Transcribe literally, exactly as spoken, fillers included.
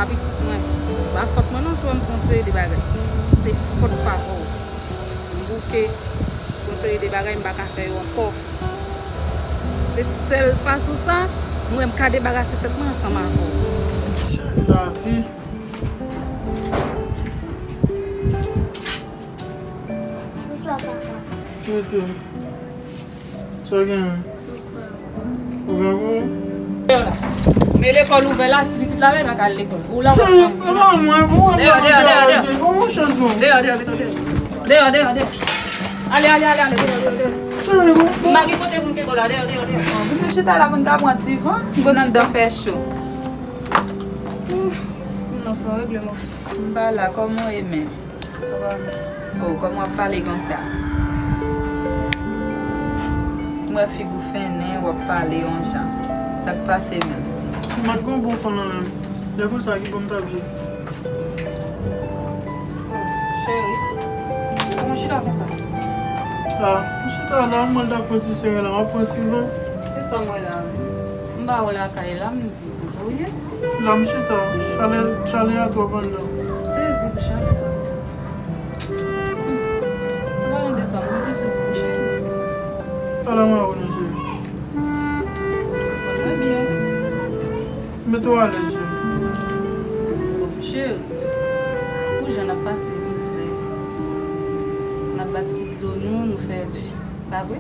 Pitit mwen, pa fòt mwen non si w wè m fè yon seri de bagay. Se fòt papa w. M bouke pou yon seri de bagay m pa ka fè yo ankò. Se sèl fason sa m wè m ka debarase tèt mwen ansanm avè w. Lavi. Bonswa, papa. Bonjou. Sa w genyen? Ou gen gwo? Men lekòl ouvè la, ti pitit la menm pa ka al lekòl. Ou la w ap fanm. Cheri, e pa mwen, pou mwen. Deyò, deyò, deyò, deyò. Bon, bon chans, non. Deyò, deyò, mete w deyò. Deyò, deyò, deyò. Ale, ale, ale, ale, deyò, deyò, deyò. Cheri, bon. M pa gen kote pou m kenbe w la, deyò, deyò, deyò. Bon, vin nou chita la pou n ka pran ti van, m konn anndan fè cho. Sinon, se yon regleman. M pa la, kòman w ye menm? Oh, kòman w ap pale konsa? M wè figi w fennen, w ap pale yon jan. Sa k pase menm? Ti mat gon bon fanm nan menm. Lè konsa ki bon m t ap ye. Oh, cheri. Kòman chita konsa? Ah, m chita la, m mwen ta fè yon ti seren la, m ap pran ti van. Se sa m wè la, wi. M ba w lakay la, m di. Kote w ye? La m chita, chalè, chalè a twòp anndan. M sezi pou chalè sa konsa. An palan de sa, m konte sou ou, cheri. Pale mwen avè w non, cheri. Konn mwen byen. Mete w alèz, cheri. Bon, cheri, pou jan n ap pase mizè, n ap bat ti dlo nou, nou fè bè. Pa vre?